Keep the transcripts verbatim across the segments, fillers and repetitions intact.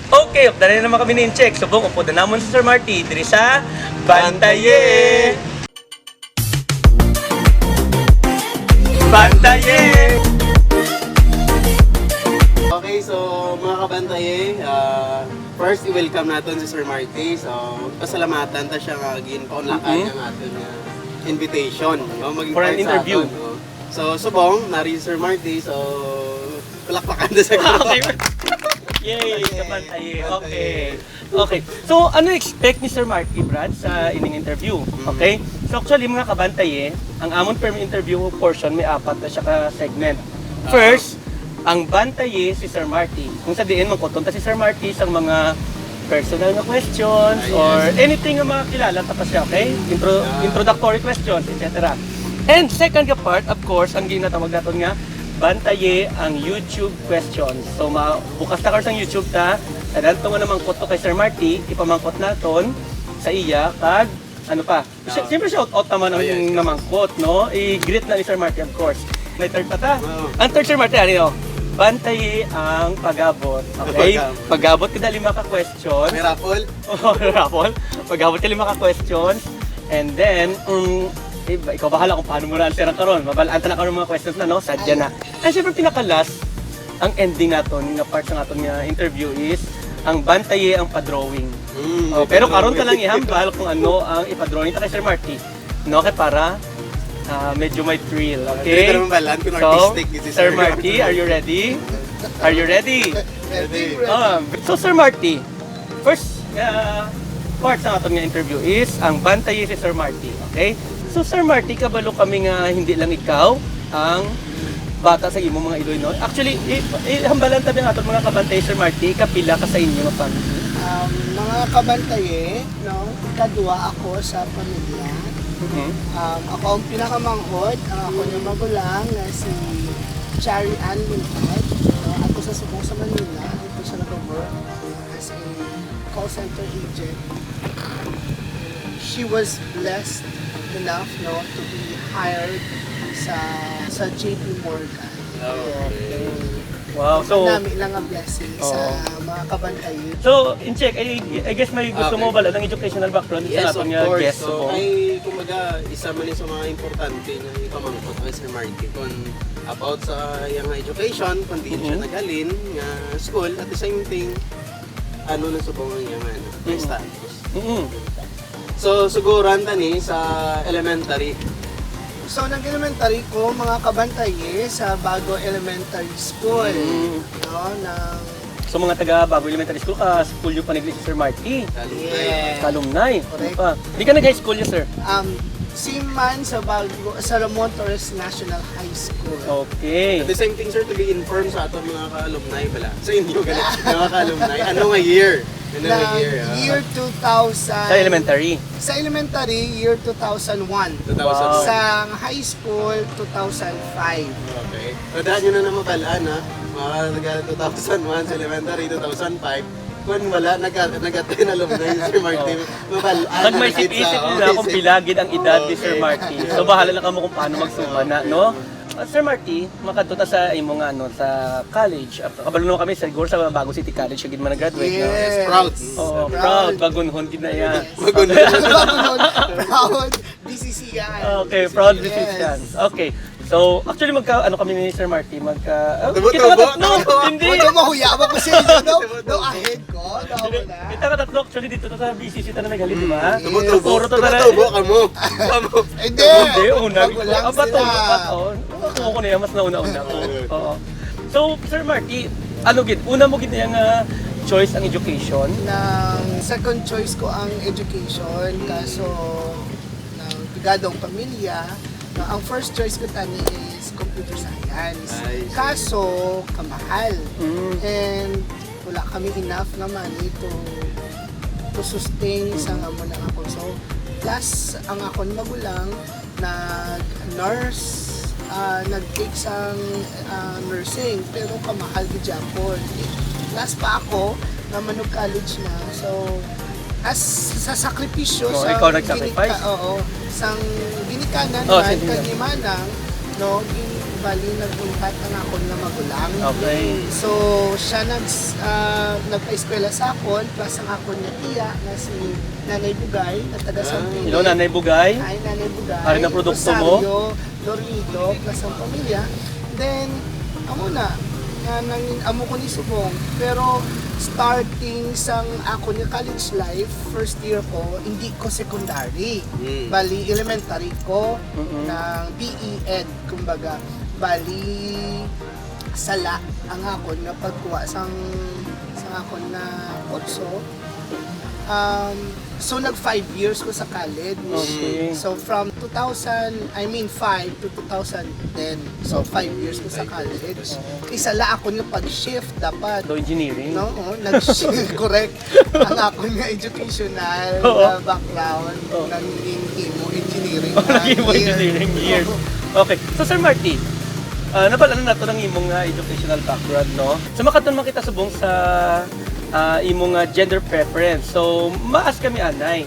Okay, updan na naman kami ni Incheck. Subong, upod na namon si Sir Marty diri sa Bantaye! Bantaye! Okay, so mga kabantaye, ah, first i-welcome naton si Sir Marty. So, pasalamatan ta siya nga ginpaunlakan Mhm. niya ang aton nga invitation, no? Maging For an part sa interview. aton, no? So, subong, nari si Sir Marty. So, palakpakan ta sa Okay. Yay! Kabantaye. Okay. Okay. So, ano expect ni Sir Marty, Brad, sa ining interview? Okay? So, actually, mga kabantaye, ang amon per interview portion, may apat na siya ka segment. First, ang bantaye si Sir Marty. Kung sa diin, mangkuton ta si Sir Marty sa mga personal na questions or anything nga makakilala ta pa siya, okay? Intro, introductory questions, et cetera. And second nga part, of course, ang ginatawag naton nga bantaye ang YouTube questions. So, ma bukas ta karon sang YouTube ta, kadto nga namangkot to kay Sir Marty, ipamangkot naton sa iya, kag ano pa? Si- Siyempre, shout out naman ang Oh, yes, yes. Namangkot, no? I-greet na ni Sir Marty, of course. May third pa ta? Oo. Ang third, Sir Marty, ano yun? Bantaye ang pag-abot. Okay? Pag-abot. Pag-abot ka dali maka-questions. May raffle? Oo, raffle. Pag-abot ka lima ka questions. And then, um, eh, ikaw bahala kung paano mo na-answer ang karon. Mabalaan ta na karon mga questions na, no? Sadya na. And syempre, pinaka-last, ang ending naton, nga part sa naton nga interview is, ang bantaye ang pa-drawing. Mm, Oh, pero karon ta drawing. Lang ihambal kung ano ang ipa-drawing ta kay Sir Marty. No, kay para ah, medyo may thrill, Dili okay? ko naman balaan kung So, artistic, this is Sir very Marty, are you ready? Are you ready? Ready. Ah, so, Sir Marty, first ah, part sa aton nga interview is ang bantaye si Sir Marty, okay? So, Sir Marty, kabalo kami nga hindi lang ikaw ang bata sa imong mga Iloy, no? Actually, i- ihambalan tabi ang aton mga kabantaye, Sir Marty, ikapila ka sa inyo nga family? Um, mga kabantaye, no, ikadua ako sa pamilya. Mhm. Um, ako ang pinakamanghod, ang ako nga magulang nga si Chari Ann Lintad. No, ato sa Subong sa Manila, dito siya nag-work as a call center agent. She was blessed enough, no, to be hired sa sa J P Morgan. Wow, so, Nami lang ang blessing sa Oo. mga kabantaye. So, Incheck, I, I guess may gusto Okay. mo bala ng educational background sa Yes, aton of nga course. guest. So, Oo. Ay, kumbaga, isa man yun sa mga importante nga ipamangkot kay Sir Marty kung about sa iyang education, kung diin siya Mhm. naghalin nga school, at the same thing, ano na subong ang iyang ano, Mhm. status. Mm-mm. So, suguran ta ni sa elementary. So, nag-elementary ko, mga kabantaye, sa Bago Elementary School. Mm. No, ng So, mga taga Bago Elementary School, ka school yung panigli si Sir Marty. Kalungay. Yes. Kalumnay. Correct. Pa. Di ka nag-high school niya, sir? Um, same man sa Bago, sa Ramon Torres National High School. Okay. At the same thing, sir, to be informed sa aton mga ka-alumni bala. Sa inyo, gani, mga ka-alumni. Ano nga year? Ano nga Na year? Ah? year two thousand. Sa elementary. Sa elementary, year two thousand one. Two thousand one. Sa high school, two thousand five. Okay. Pwede nyo na naman balaan, ha? Mga taga two thousand one sa elementary, two thousand five. Kung wala, nag- nag-attend alumni si Sir Marty. Mabalaan Pag na may nakita, isip-isip oh, nila kung isip. pila gid ang edad ni Sir Okay. Marty. So, bahala na kamo kung paano magsuma na, no? Uh, Sir Marty, makadto ta sa imo nga, ano, sa college. Ah, kabalo naman kami, siguro sa Bago City College, siya gid man nag-graduate, no? Yes, proud. Oo, Proud. proud. Bagunhon gid na iya. Proud. Proud. B C C yan. Okay, proud Yes. decisions. Okay. So, actually, magka, ano kami ni Sir Marty, magka, ah, Tubo-tubo. kita ka tatlo. Hindi. Huwag kang mahuya ako sa inyo, no? No, ahead ko. No, Hindi. wala. Kita ka tatlo, actually, dito to sa B C C ta na naghalin, di ba? Tubo-tubo. Puro to na. Tubo-tubo ka mo. Ka mo. Hindi. Hindi, una. Magulang Ah, bato, sila. bato. Ako na yan, mas nauna-una ko. Oo. So, Sir Marty, ano gid, una mo gid niya nga choice ang education? Nang second choice ko ang education, kaso nang pigado ang pamilya, no, ang first choice ko tani is computer science. I see. Kaso, kamahal. Mm. And wala kami enough nga money to to sustain sa amo na ako. So, plus, ang akon magulang nag-nurse, ah, nag-take sang ah, nursing, pero kamahal gid gyapon. Plus pa ako nga manug-college na. So, as sa sakripisyo So, sa ikaw nag-sacrifice? ginika-, oo, sang ginikanan Oh, man sige. Kag ni Manang, no, gin- Bali, nag-untat ang akon nga magulang. Okay. So, siya nag, ah, nagpa-eskwela sa akon, plus ang akon nga tiya, nga si Nanay Bugay, na taga San Felipe. Hello, Nanay Bugay. Ay, Nanay Bugay. Ari na produkto mo? Rosario Dormido, plus ang pamilya. Then, amo na, nga nangin amo ko ni subong. Pero starting sang akon nga college life, first year ko, hindi ko secondary. Mm. Bali, elementary ko Mm-mm. ng P E Ed, kumbaga. Bali, sala ang akon nga pagkuha sang, sang akon nga kurso. Um, so, nag five years ko sa college. Okay. So, from two thousand, I mean, five to two thousand ten. So, five years ko sa college. Isa la ako nga pag-shift dapat. Do engineering. No, oh, nag-shift, correct. Ang akon nga educational Oo. uh, background, Oo. naging himo engineering. Naging mo Year. engineering year. Oo. Okay. So, Sir Marty, ah, nabal-an na nato ang imong ah, educational background, no? So, makadto man kita subong sa ah, imong ah, gender preference. So, maas kami anay,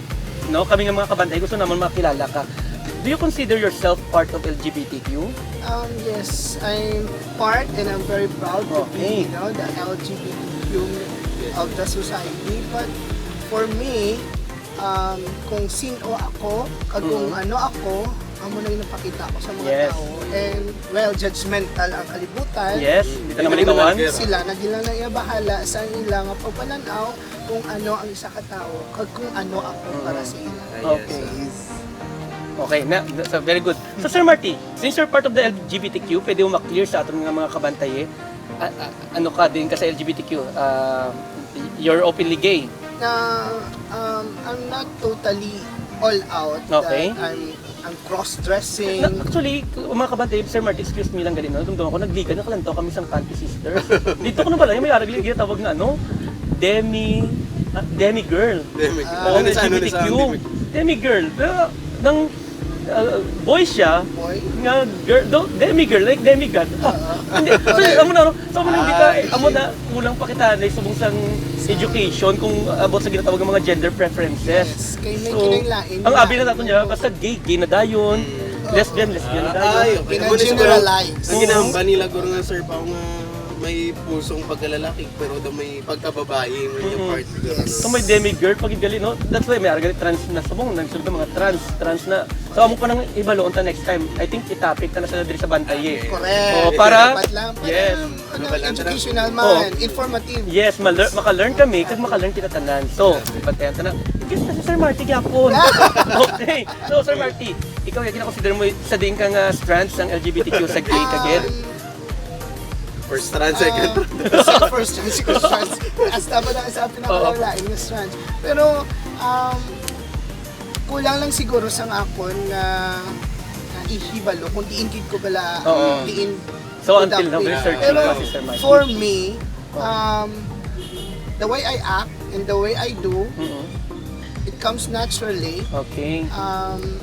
no? Kami nga mga kabantay, gusto naman makilala ka. Do you consider yourself part of L G B T Q? Um, yes, I'm part and I'm very proud to Okay. be, you know, the L G B T Q of the society. But for me, um, kung sino ako, kag kung Mhm. ano ako, amo na yung napakita ko sa mga Yes. tao. And, well, judgmental ang kalibutan. Yes, di ta Hindi naman naman ikawan. fair. Sila na gila na iyabahala sa ila nga pagpanan-aw kung ano ang isa ka tao, kag kung ano ako para sa ila. Okay. Okay, na, that's a very good. So, Sir Marty, since you're part of the L G B T Q, pwede mo ma-clear sa aton nga mga kabantay, eh? A- a- ano ka din ka sa L G B T Q? Ah, you're openly gay. Na, um, I'm not totally all out Okay. that I'm, I'm cross-dressing. Na, actually, mga kabantay, Sir Marty, excuse me lang gali, no? Dumdum ako, nagligan, nakalantaw kami sang panty, sister. Dito ko na pala, yung may arag, yung tawag na ano? Demi, ah, demi girl. Demi. Ah. Oo, Ano sa ano L G B T Q. sa demi? Demi girl. Pero, nang ah, boy siya, Boy? nga girl, do, demi girl, like demigod. Ah, hindi, so, amo na, no? So, amo na, hindi ka, Ah, I amo see. na, kulang pa kita na subong sang education kung about sa ginatawag nga mga gender preferences. Yes, kay may So, kinalain ang na. Abi na nato niya, basta gay, gay na dayon, Mm. lesbian, lesbian na Ah, dayon. Ay, Pina-, amo na siguro generalize. Ang ginahambal nila, guro, nga, sir, pa nga may pusong pagkalalaki, pero daw may pagkababae, may Mm-mm. part, guro, Yes. no? So may demigirl pag gali, no? That's why may arag trans na subong, nagsulod ang mga trans, trans na. So amo pa nang ibalo unta next time. I think i-topic na na sila diri sa bantay, eh. Correct. Oo, para Dapat lang, para, yes. ano, Ano ba lang, educational Oo. man, informative. Yes, ma-learn, maka-learn kami, kag maka-learn kita tanan. So, ibantayan ta na. Guess na si Sir Marty gyapon. Okay. So, Sir Marty, ikaw, yung consider mo sa diin ka nga strands ang L G B T Q sa gay, kag ed? Um, First trans, second. Ah, sa first trans, second trans. Hasta ba na sa pinakalain yung trans? Pero, um, kulang lang siguro sa akon nga, nga ihibalo kung diin gid ko bala, Oo. diin So, ko until now, dapat. researching Pero pa si Sir Marty. For me, um, the way I act and the way I do, Mm-mm. it comes naturally. Okay. Um,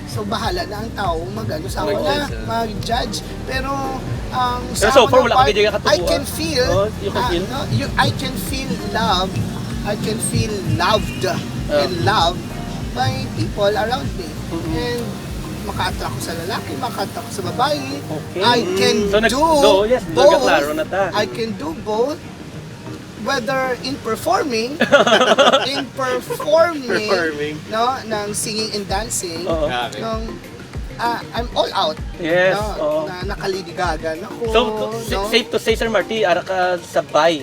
so, bahala na ang tao mag-ano sa ako Mag-judge, na, ah. mag-judge. Pero, um, Pero sa so ako far, na wala part, ka dyan katuwa? I can feel, Oh, you can ah, feel? no, you, I can feel love. I can feel loved Ah. and loved by people around me. Mm-mm. And maka-attract ko sa lalaki, maka-attract ko sa babae. Okay. I can So, nag- do no, yes, both. nagkaklaro na ta. I can do both. Whether in performing, in performing, Performing. no, ng singing and dancing, Oo. Grabe. ng, ah, I'm all out. Yes, No, oo. Na nakalidigagan ako. So, sa- No? Safe to say, Sir Marty, ara ka sa bi.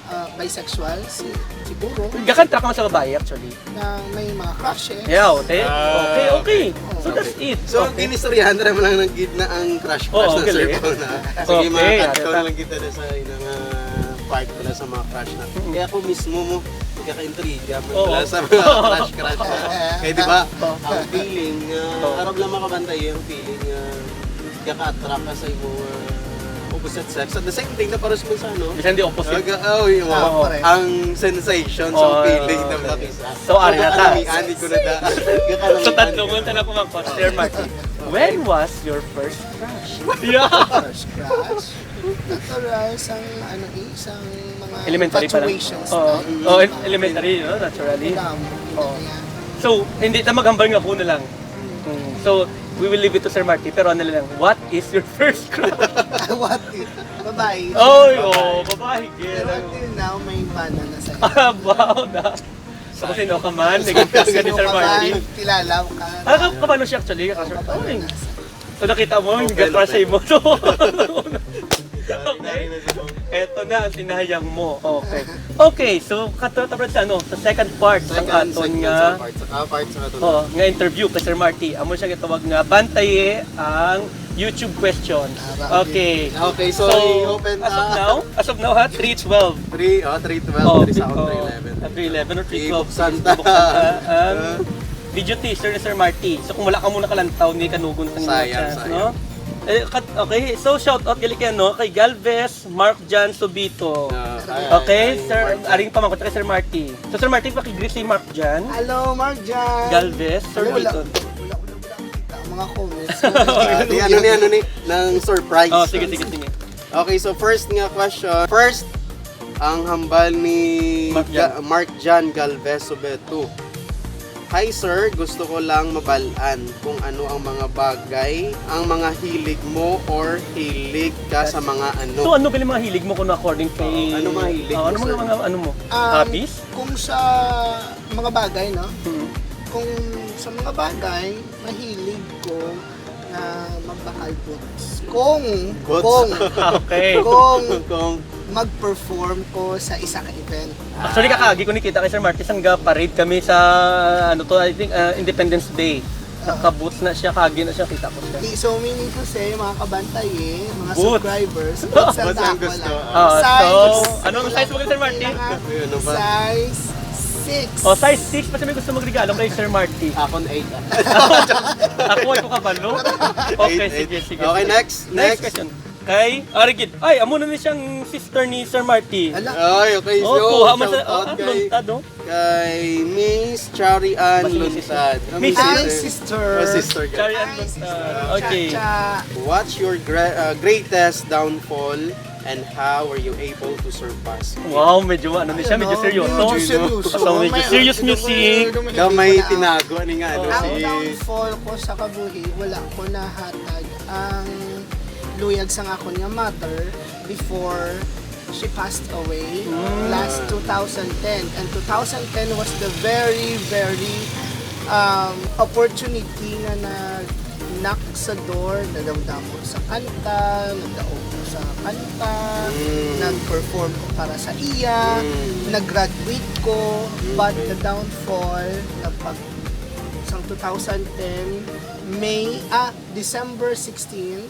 Ah, bisexual, si, siguro, Gakantra ka man sa babae, actually. Na may mga crushes. Yeah, okay. Ah, Okay, okay. So, okay. that's it. So, ang Okay. kinistoryahan naman lang nagid na ang crush Oo, crush na galing. cellphone na. Sige, Okay, mga ate, cut ta- lang kita na sa inang ah, part pala sa mga crush na. Mm-mm. Kaya ako mismo mo, nagkakaintriga mo Oo. pala sa mga crush crush na. Kaya di ba, Oo. ang feeling, uh, Oo. harap lang makabantay yung feeling, uh, kaka-attract ka sa imo uh, opposite sex. At the same thing, na pares mo sa ano, Bisan di opposite. Aga, oh, yung Ah, uh, pares. Ang sensation Oh, sa feeling yeah. ng lakis. So, ari na ta. Ani ko na da. So, tatlo mo na pumangkot, Sir Marty. When was your first crush? Yeah. First crush. Natural sang ano eh, sang mga Elementary pa lang. infatuations Oo. na. Oh, elementary, no? Naturally. Madamo. Oo. Yeah. So, hindi ta maghambal nga ako na lang. Mm. So, We will leave it to Sir Marty, pero ano lang, what is your first crush? What? Babae. Oy, oh, babae, Pero girl. Until now, may bana na sa'yo. Ah, wow na. So, kung sino ka man, naging crush ka ni Sir Marty. Kilala ka. Ah, ka- kabalo siya actually, ka-sir. Kabalo Oy. na siya. So, nakita mo, yung Okay, crush sa okay. imo. So, okay. Eto na ang sinayang mo. Okay. Okay, so, katabrad sa ano, sa second part, sa Second aton segment nga, sa part. Sa ah, part sa aton. oh, nga interview kay Sir Marty. Amo siya gitawag nga Bantaye ang YouTube question. Ah, Okay. Okay, so, i-open as of na. Now, as of now ha, three twelve. Three, oh, three twelve, Oh, three sa akong oh, three eleven. ah, three eleven or three twelve. Ibuksan ta. Ibuksan ta ang video teaser ni Sir Marty. So kung wala ka muna kalantaw ni kanugon tang mga Sayang, chance, sayang. No? Eh, kat, okay, so shout out gali kay, no, kay Galvez, Mark Jan Subito. Ah, Okay, ay, sir, Mark Jan. Aring pamangkot kay Sir Marty. So Sir Marty, paki-greet si Mark Jan. Hello, Mark Jan. Galvez, Sir Wala, wala, Beaton. wala, wala, wala kita ang mga comments. Ah, di ano ni ano ni ng surprise. Oh, sige, sige, sige. Okay, so first nga question. First, ang hambal ni Mark Jan. Ga- Mark Jan Galvez Subeto. Hi sir, gusto ko lang mabalaan kung ano ang mga bagay, ang mga hilig mo or hilig ka sa mga ano. So ano gali mga hilig mo kung according kay Oo, ano mga hilig Oh, mo, ano mga, sir? mga ano mo? Um, Hobbies? Kung sa mga bagay, no? Hmm. Kung sa mga bagay, mahilig ko na magbakal boots. Kung, Boots? kung, Okay. kung Kung mag-perform ko sa isa ka event. Actually, kakagi ko nikita kay Sir Marty, sangga parade kami sa, ano to, I think, uh, Independence Day. Nakaboots na siya, kagi na siya, kita ko siya. Di, so meaning to say, mga kabantay eh, mga Boots. Subscribers, boots ang Boots ang dako gusto. lang. Ah, Size. So, ano ang size mo, Sir Marty? Kailangan Uy, ano ba? Size six. O, size six, basta may gusto magregalo kay Sir Marty. Akon eight. Ako ay ko kabalo. Okay, Eight, sige, eight. Sige, Okay, sige. Next, Next question. Kay Arigid. Ay, amo na ni siyang sister ni Sir Marty. Ala. Ay, okay. Oh, So, kuha man shout sa out oh, kay, luntad, oh. Kay Miss Chari Ann Basta Miss Luntad. Sister. Ah, Miss Hi, Sister. sister. Oh, sister ka. Chari Ann Hi, Luntad. sister. Okay. Cha-cha. What's your gra- uh, greatest downfall and how were you able to surpass it? Wow, medyo ano ni siya, medyo Ano, seryoso. Medyo seryoso. So, medyo May- serious medyo music. medyo Gamay medyo tinago ni nga ano Oh. Ang si downfall ko sa kabuhi, wala ko nahatag ang luyag sa akon nga mother before she passed away Mm. last two thousand ten. And two thousand ten was the very, very um, opportunity na nag-knock sa door, nagdamdamo sa kanta, nagdaog ko sa kanta, Mm. nag-perform ko para sa iya, Mm. nag-graduate ko, Mm. but the downfall, nagpag, sang two thousand ten, May, ah, December sixteen,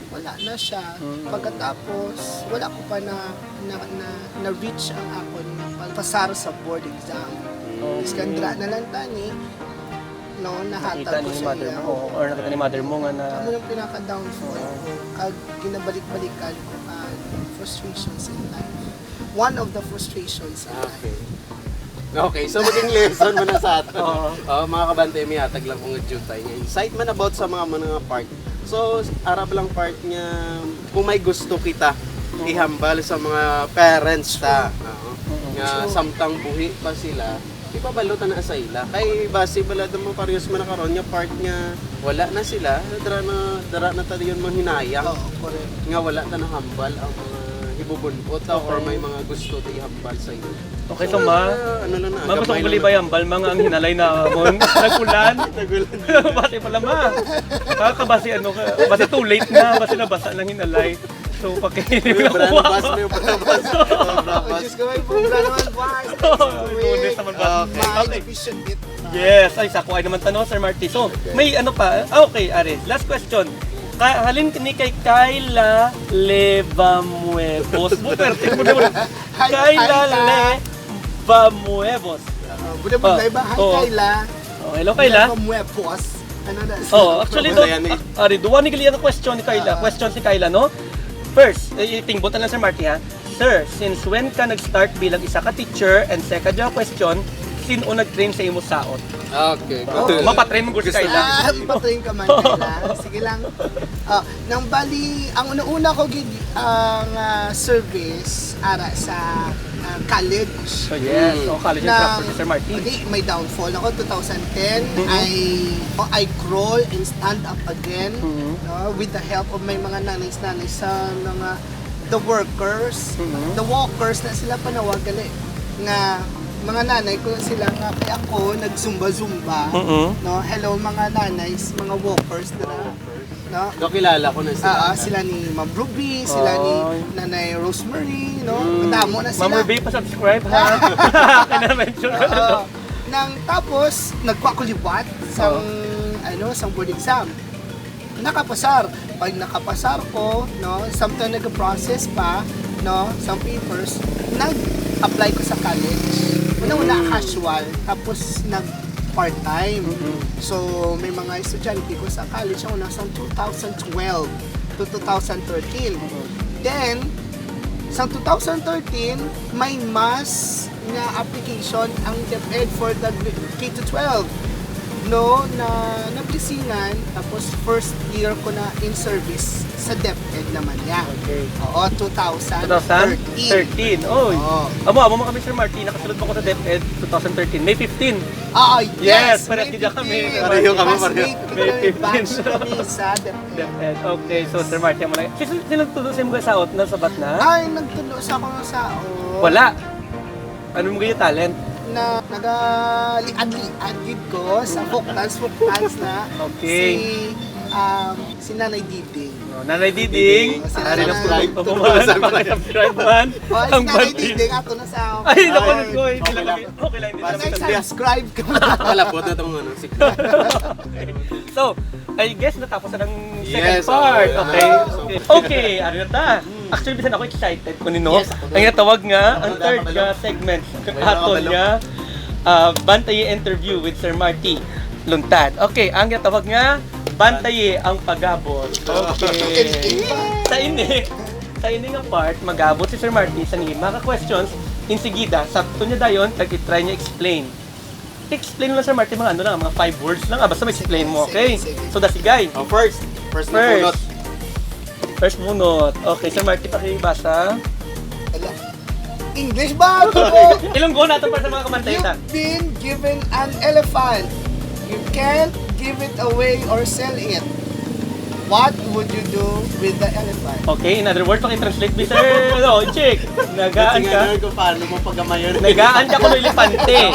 wala na siya. Mm. Pagkatapos, wala ko pa na, na, na, na-reach ang akon pagpasar sa board exam. Mm. Iskandra na lang tani, no, Nakita nahatag ko ni sa mother iya. mo, or nakita ni mother mo nga na Amo nang pinaka-downfall ko. Kag ginabalik-balikan ko ang frustrations in life. One of the frustrations in life. Okay. Okay, so maging lesson mo na sa ato. Oo. Oh, mga kabantay, may hatag lang kong jutay nga insight man about sa mga mga part. So, arab lang part nga kung may gusto kita ihambal sa mga parents ta. Oo. Oo. Nga samtang buhi pa sila, ipabalo ta na sa ila. Kay basi bala mo parehas man na karon nga part nga wala na sila, dara na dara na ta dayon manghinayang Oo, correct. nga wala ta nahambal ang mga hibubun-ot ta or Okay. may mga gusto ta ihambal sa ila. Okay, so ma, ano lang na, ma gusto gamay ko lang libayambal mga ang hinalay na amon. Nagulan. Bati pala ma. Ah, kabasi ano, ka- basi too late na, basi nabasa ng hinalay. So, paki- May brand bus, may brand bus. May brand Oh, bus. Diyos ko, may sobra naman, boys. Lunes naman ba? Okay. May division it. Yes, ay, sa kuha naman tanong, Sir Marty. So, may ano pa? Ah, okay, are. Last question. Ka halin ni kay Kyla Levamuevos. Bukerte mo naman. Hi, Kyla Kyla. Levamuevos. Uh, Buda-buda Ah, ba? Hi, oo. Kyla. Oh, hello, Kyla. Muevos. Ano na? Oh, actually, do, Wala yan eh. ah, ari, duwa ni gali ang question ni Kyla. Ah. Question si Kyla, no? First, eh, tingbutan lang, Sir Marty, ha? Sir, since when ka nag-start bilang isa ka teacher? And second yung question, sino nag-train sa imo saot? Okay, Oh, good. mapatrain mo, good Gusto Kyla. Ah, patay ka man, Kyla. Sige lang. Ah, nang bali, ang una-una ko gid ang ah, service ara sa um, college. So yes, Mm. so college Na, instructor si Sir Martin. Hindi, may downfall ako, two thousand ten. Mhm. I, I crawl and stand up again, Mhm. no, with the help of my mga nanay-nanay sa mga the workers, Mhm. the walkers na sila panawag gali nga mga nanay ko sila nga kay ako nagzumba-zumba. Mhm. No, hello mga nanay, mga walkers dira. No? Nakilala ko na sila. Ah, ah, sila ni Ma'am Ruby, sila ni Oy. Nanay Rosemary, no? Mm. Madamo na sila. Ma'am Ruby, pa-subscribe ha. Kaya na-mention ko na. Oo. Nang tapos, nagkuha ko liwat sang, ano, sang board exam. Nakapasar. Pag nakapasar ko, no, samtang nag-process pa, no, sang papers, nag-apply ko sa college. Una-una Mm. casual, tapos nag part-time. Mm-mm. So, may mga estudyante ko sa college, ang una sang two thousand twelve to two thousand thirteen. Then, sa two thousand thirteen, may mass nga application ang DepEd for the K to twelve. No, na nablisingan, tapos first year ko na in service sa DepEd naman niya. Okay. Oo, two thousand thirteen. two thousand thirteen. Oy. Oo. Amo, amo man kami, Sir Martin, nakasulod mo ko sa DepEd two thousand thirteen. May fifteen. Ah, Yes, yes, pareho may din kami. fifteen. Pareho kami, Batchmate pareho. ko, May fifteen. batch kami sa DepEd. DepEd. Okay, so Sir Martin, mo na. Sino, sino tulo sa mga saot na sabat na? Ay, nagtulo sa akong saot. Wala. Ano mo ganyan talent? Na nagaliad-liad gid ko sa folk dance, folk dance na Okay. si um, si Nanay Diding. Oh, Nanay Diding. Sila Ari na na subscribe. Pamamahan, pakisubscribe man. Oh, Ang si Nanay bati. Diding, ato na sa Ay, naku, Ay. naku, hindi lang kami. Okay lang, hindi lang kami. Pag-subscribe ka. Kalapot na itong ano, si So, I guess natapos na ang second Yes, part. oo, Okay. yeah. Okay. Okay, ano na ta? Actually, bisan ako excited ko ni, no? Yes, ako Ang natawag nga, ang third nga segment, May aton nakabalo. Nga, ah, Bantaye interview with Sir Marty Luntad. Okay, ang natawag nga, Bantaye ang pag-abot. Okay. Sa ini, sa ini nga part, mag-abot si Sir Marty sa mga questions. Insigida, sa niya dayon, tag-try niya explain. Explain lang, Sir Martin, mga ano lang, mga five words lang. Ah, basta may explain mo, Sige, okay? sige. So, that's the guy. Oh, first. First na First. Bunot. First bunot. Okay, Sir Martin, pakibasa. Ala. English ba? Tubo? Ilonggo natin para sa mga kamantay ta. You've been given an elephant. You can't give it away or sell it. What would you do with the elephant? Okay, in other words, pakitranslate, Mister Logic. Nagaan Kasi ka. nga, kung paano mo pagamayon. Nagaan ka kuno elepante.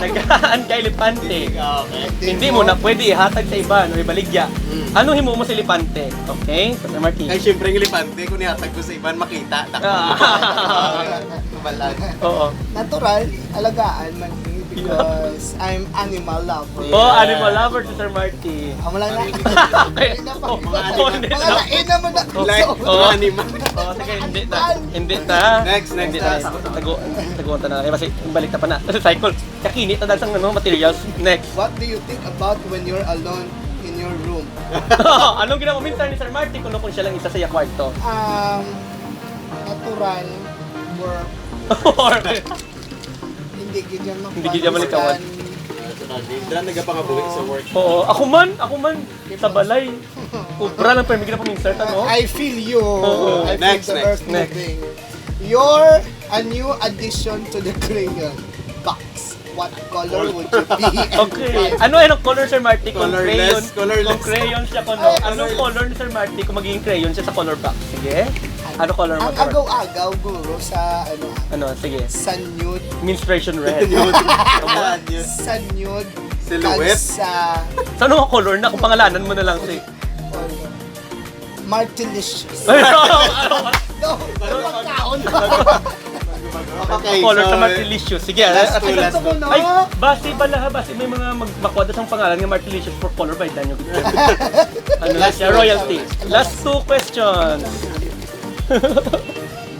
Nagaan ka elepante. Ah, okay. Hindi mo na pwede ihatag sa iban o ibaligya. Mm. Ano himo mo sa elepante? Okay? So, Sir Martin. Ay, syempre, ang elepante, kung ihatag ko sa iban, makita. Ah. Kabalan. Oo. Natural, alagaan man ni because I'm animal lover. Oh, animal lover si Sir Marty. Amo lang na. Okay. Hindi na pa. Oh, mga oh, hindi Mga na. lain naman na. Like, Oh. animal. Oh, sige, hindi na. Hindi na. Next, next, Hindi na. next. Tago, taguan ta na. Eh, basta, balik ta pa na. Sa cycle. Kakini ta dahil sa ano, materials. Next. What do you think about when you're alone in your room? Anong ginapaminsan ni Sir Marty kung, kung siya lang isa sa iya kwarto? Um, natural or Or, hindi gid yan Hindi gid yan malikawan. Dahil nagapangabuhi sa work. Oo, ako man, ako man, sa balay. Obra lang, pero may ginapaminsan ta, no? I feel you. Oo. I feel Next, the next, earth next. moving. You're a new addition to the crayon box. What color would you be? Okay. Ano, anong color, Sir Marty? Kung Colorless, crayon, colorless. Kung crayon siya, kung Ay, anong colorless. Color ni Sir Marty kung magiging crayon siya sa color box? Sige. Ano color mo? Ang agaw-agaw, guro, sa ano, Ano, sige. sa nude, Menstruation red. Yun. sa nude, Silhouette? Kalsa, Sa ano nga color na? Kung pangalanan mo na lang si... Martilicious. Ay, No, pagkaon. Okay, color so, sa Martilicious. Sige, ah, last ah, two, last two. No? Ay, base bala ha, base may mga mag makuha sa pangalan nga Martilicious for color by Daniel. Ano na Last siya, two. Royalty. Last two questions.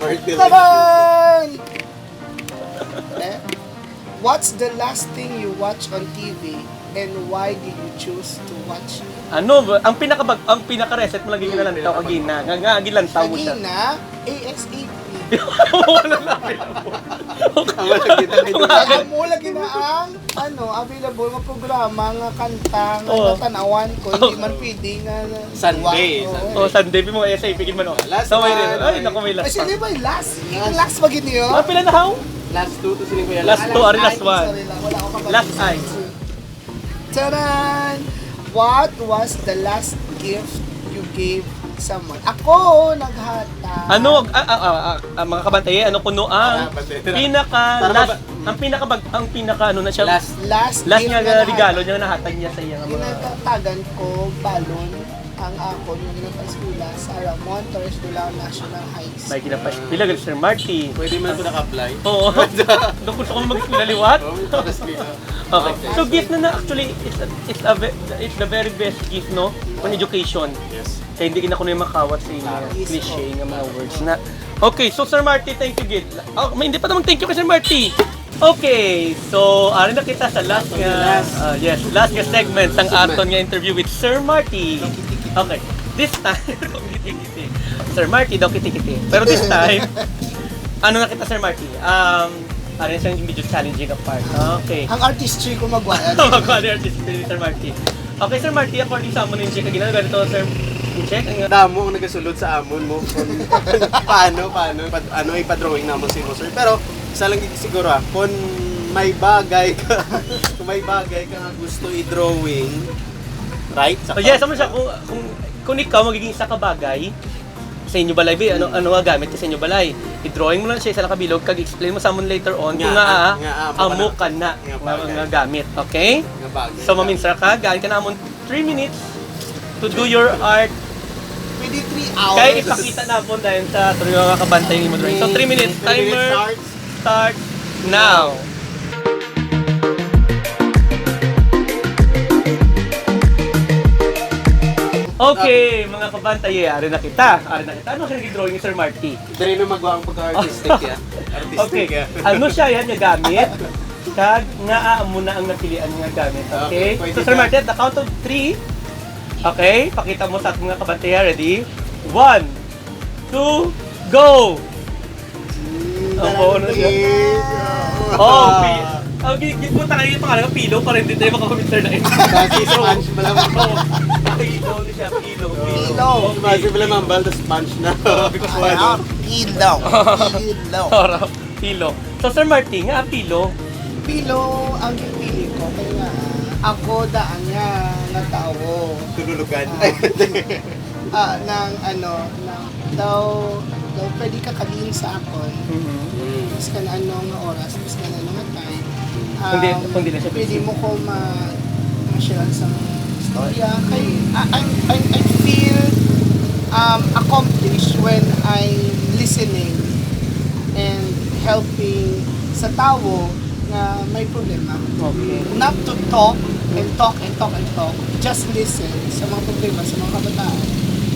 Martilicious. Taran! Eh? What's the last thing you watch on T V and why did you choose to watch it? Ano, ang pinakabag ang pinaka-recent mo lagi nga nalantaw kagina, nga, nga gilantaw mo siya. Kagina, A S A P. Wala na available. Ang wala kita Kaya mo lagi na ang ano, available nga programa nga kanta nga Oo. natanawan ko, hindi man pwede nga Sunday, Oo. Sunday. Oh, Sunday mo S A P gid man, oh. Last So, wait, one. ay, naku, may last. Ay, sino ba yung last? Yung last ba gid niyo? Ah, pila na haw? Last two to sila, kuya. Last two, ari last one. Last eye. Taran! What was the last gift you gave someone? Ako, naghatag. Ano, ah, ah, ah, ah, ah, mga kabantay, ano kuno ang pinaka last, ang pinaka bag-, ang pinaka ano na siya? Last. Last gift nga regalo niya, nahatag niya sa iya nga mga ginatatagan ko balon ang akon nga ginapaskwela sa Ramon Torres Dulao National High School. May ginapas-, pila gid, Sir Marty? Pwede man ko naka-apply? Oo. Doon gusto ko mag-eskwela liwat. Oo, may pares nila. Okay. Okay. So, gift na na, actually, it's a, it's a ve-, it's the very best gift, no? On education. Yes. Kaya hindi na ko na yung makawat sa inyo. Ah, cliche nga mga words na. Okay, so Sir Marty, thank you, gid. Oh, may hindi pa naman thank you kay Sir Marty. Okay, so ari na kita sa last nga, ah, yes, last nga segment sang aton nga interview with Sir Marty. Okay, this time, Sir Marty daw, kiti-kiti. Pero this time, ano na kita, Sir Marty? Um, ano yung medyo challenging na part? Okay. Ang artistry ko magwala. Magwala yung artistry ni Sir Marty. Okay, Sir Marty, according sa amo ni Incheck, ang ginagawa dito, Sir Incheck, ang damo ang nagasulod sa amon mo kung paano, paano, pad-, ano ipa-drawing namon sa imo, sir. Pero isa lang gid siguro, ah, kung may bagay ka, kung may bagay ka nga gusto i-drawing, right? Sa Oh, yes, amo siya, kung, kung, kung ikaw magiging isa ka bagay, sa inyo balay, bi, ano, ano nga gamit ka sa inyo balay? I-drawing mo lang siya, isa lang ka bilog, kag explain mo sa amon later on kung Nga, nga, ah, nga, ah, amo amo ka na. Nga nga, bagay. Nga gamit, okay? Nga bagay. So, maminsra ka, gaan ka namon three minutes to do your art. Pwede three hours. Kay ipakita namon dahil sa tuloy mga kabantay ni mo drawing. So, three minutes, Three minutes timer. Starts. Start now. Okay, mga kabantay, ari na kita. Ari na kita. Ano siya nag-drawing ni Sir Marty? Dali na magawa ang pagka-artistic, ya. Artistic, Okay. ya. Ano siya yan nga gamit? Kag nga, ah, amo na ang napilian nga gamit. Okay? Okay, pwede So, Sir na. Marty, at the count of three, okay? Pakita mo sa ating mga kabantay. Ready? One, two, go! Ang Ang buo na siya. pig. Oh, pi-, ang gi-, gi-, punta kayo yung pangalan, pillow, para hindi tayo makakomit, sir, na ito. Kasi sponge pala. Oh, pillow ni siya, pillow, pillow. Pillow. Kasi pala mambal, tas sponge na. Because Ay, wala. ah, pillow. Pillow. Pillow. So, Sir Marty, nga pillow? Pillow ang gipili ko kay nga ako daan nga nga tawo. Tululugan. Ah, ah, nang ano, nang daw, daw pwede ka kalin sa akon. Mhm. Mm. Mas kan ano nga oras, mas kan ano nga time. Kung di, Um, kung di na siya pwede busy. mo ko ma-, ma-share sa mga istorya. Kay, I, I, I, I feel, um, accomplished when I'm listening and helping sa tawo nga may problema. Okay. Not to talk and talk and talk and talk. Just listen sa mga problema sa mga kabataan.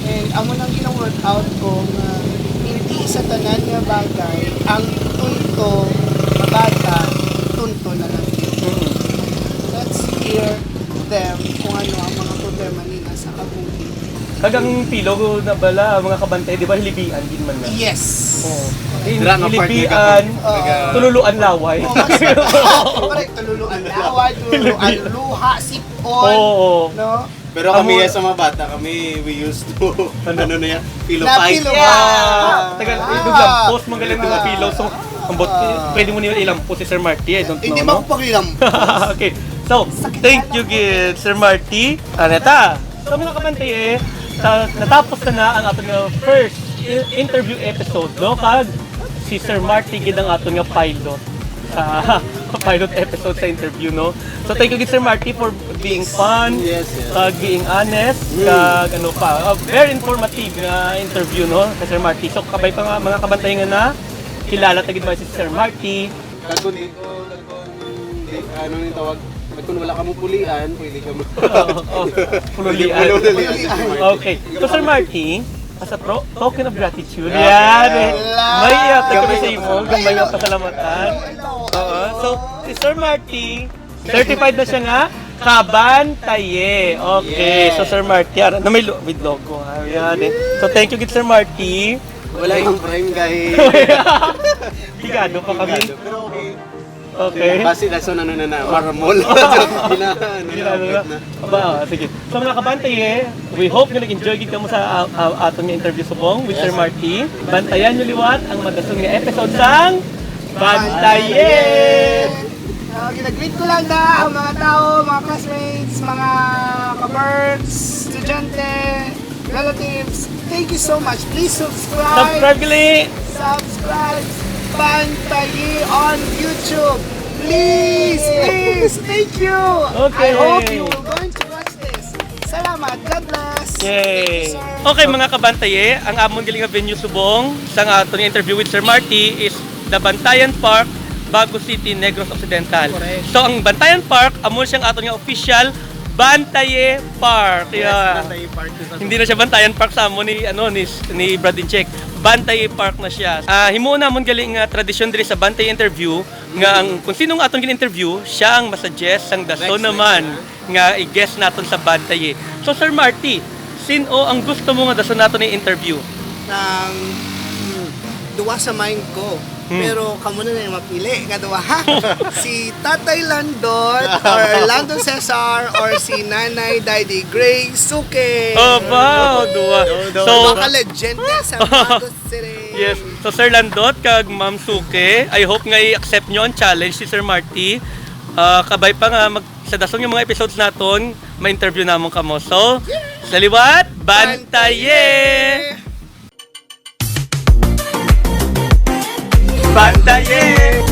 And amo nang gina-work out ko nga hindi sa tanan nga bagay ang tunto nga bata, tunto na lang. Mm. Let's hear them kung ano ang mga problema nila sa kabuhi. Kag ang pillow na bala, mga kabantay, di ba, hilibian din man na? Yes. Oo. Dira nga part Hilibian, nagkakon-, Oo. naga- tululuan laway. Oh, mas, correct, tululuan laway, tululuan luha, sip-on, Oo. no? Pero kami, Amo- yes, sa mga bata, kami, we used to, Ano? ano na yan? Pillow Na fight. pillow Yeah. fight. Tagal, Ah. idog lampos, magaling mga Ah. pillow. So, ang bot-, Ah. pwede mo nila ilampos si Sir Marty, I don't Hindi know, ba no? ako paglilampos? Okay. So, Sakit thank na you, lang. gid, Sir Marty. Aneta, so, mga kabantay, eh, sa, natapos na na ang aton nga first i-, interview episode, no? Kag si Sir Marty gid ang aton nga pilot sa pilot episode sa interview, no? So, thank you gid, Sir Marty, for being fun, Yes, yes. kag being honest, Mm. kag ano pa, a very informative nga interview, no? Kay Sir Marty. So, kabay pa nga, mga kabantay nga na, kilala ta gid ba si Sir Marty? Kag kung di ko, kag kung di, ano yung tawag? Kag kung wala ka mo pulian, pwede ka mo- Oo, oo. Pululian. Pululian. Okay. So, Sir Marty, as a pro-, token of gratitude. Grabe. Yan, eh. Wala. May iyatag kami Gamay sa na imo, pasalamat. gamay na pasalamatan. Oo. So, si Sir Marty, certified na siya nga kabantaye. Okay. Yes. So, Sir Marty, ara, na may lo-, with logo, ha? Yan, eh. So, thank you gid, Sir Marty. Wala yung prime, guys. Ligado pa kami. Ligado. Pero okay. Okay. Basi, that's on, ano na na, marmol. Gina-, ano na, Gina-, ano na. Aba, ah, sige. So, mga kabantay, eh, we hope nga nag-enjoy gid kamo sa, ah, ah, aton nga interview subong with Sir Yes. Marty. Bantayan niyo liwat ang madason nga episode sang Bantaye! Uh, ginag-greet ko lang na ang mga tao, mga classmates, mga ka-Berks, estudyante, relatives. Thank you so much. Please subscribe. Subscribe gali! Subscribe Bantaye on YouTube. Please, please. Thank you. Okay. I hope you will going to watch this. Salamat. God bless. Yay! Thank you, sir. Okay, mga kabantaye, ang amon gali nga venue subong sa nga aton interview with Sir Marty is the Bantayan Park, Bago City, Negros Occidental. Correct. So, ang Bantayan Park, amo siyang aton nga official Bantaye Park. Yeah. Bantaye Park is Hindi na siya Bantayan Park sa amo ni ano ni ni Brad Incheck. Bantaye Park na siya. Ah, himuon namon gali nga tradisyon diri sa Bantaye interview nga ang kung sinong aton gin-interview, siya ang masuggest sang dason Next, naman nga i-guest naton sa Bantaye. So Sir Marty, sin-o ang gusto mo nga dason naton i-interview? Ang hmm, duwa sa mind ko. Hmm. Pero kamo na lang mapili nga duwa, ha? Si Tatay Landot or Lando Cesar or si Nanay Daddy Gray Suke. Aba, duwa. Duwa. So, Mga legend sa Bago City. Yes. So Sir Landot kag Ma'am Suke, I hope nga i-accept nyo ang challenge si Sir Marty. Ah, kabay pa nga mag sa dason nga mga episodes naton, ma-interview namon kamo. So, sa liwat, Bantaye! Bantaye!